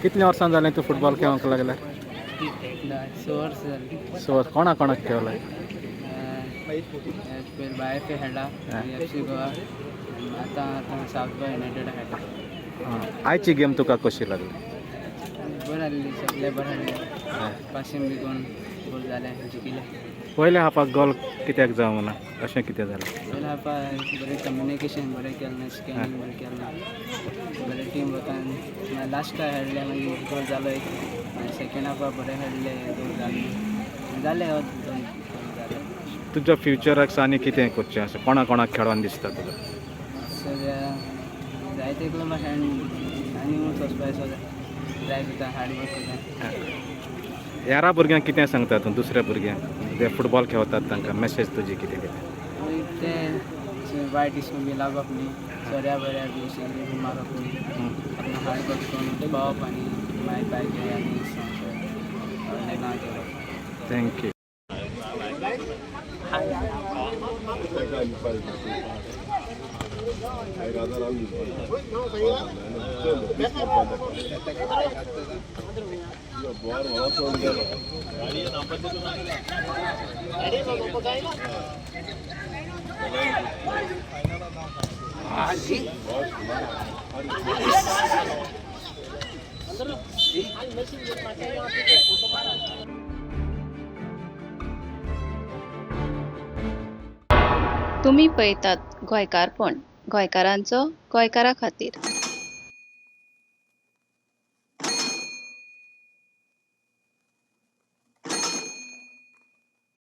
कितलीं वर्सां जालीं तूं फुटबॉल खेळोंक लागल्यार? 6 वर्सां जालीं. 6 वर्स. कोणा कोणाक खेळ्ळाय? पयलीं बाय एफ ए खेळ्ळा, एफ सी गोवा, आतां आतां सावथ गोवा युनायटेडा खेळटा. आयची गेम तुका कशी लागली? बरें आहली, सगळे बरें आहले, पासींग बी करून गोल जालें, जिखले. पयल्या हाफाक गोल कित्याक जावंक ना, अशें कितें जालें? पयल्या हाफा बरें कम्युनिकेशन बरें केलें ना, स्कॅनिंग बरें केलें ना, बरें टीम वर्कान लास्टाक खेळ्ळें, मागीर गोल जालो एक. सेकेंड हाफा बरें खेळ्ळें, गोल जालें, जालें दोन गोल जाले. तुज्या फ्युचराक आनी कितें करचें आसा? कोणा कोणाक खेळोन दिसता तुका? सगळ्या जायते क्लबा खेळ आनी वचपा ट्राय करता, हार्ड वर्क करता. हेरा भुरग्यांक कितें सांगता तूं? दुसऱ्या भुरग्यांक जे फुटबॉल खेळतात तांकां मॅसेज तुजी कितें कितें? मागीर ते वायट इसकून बी लागप न्ही, सोऱ्या बऱ्या बी सिगरेट बी मारप न्ही, आपणें हार्ड वर्क करून पावप आनी माय पाय आनी व्हडलें नांव करप. Thank you. तुमी पळयतात गोंयकारपण, गोंयकारांचो गोंयकारा खातीर.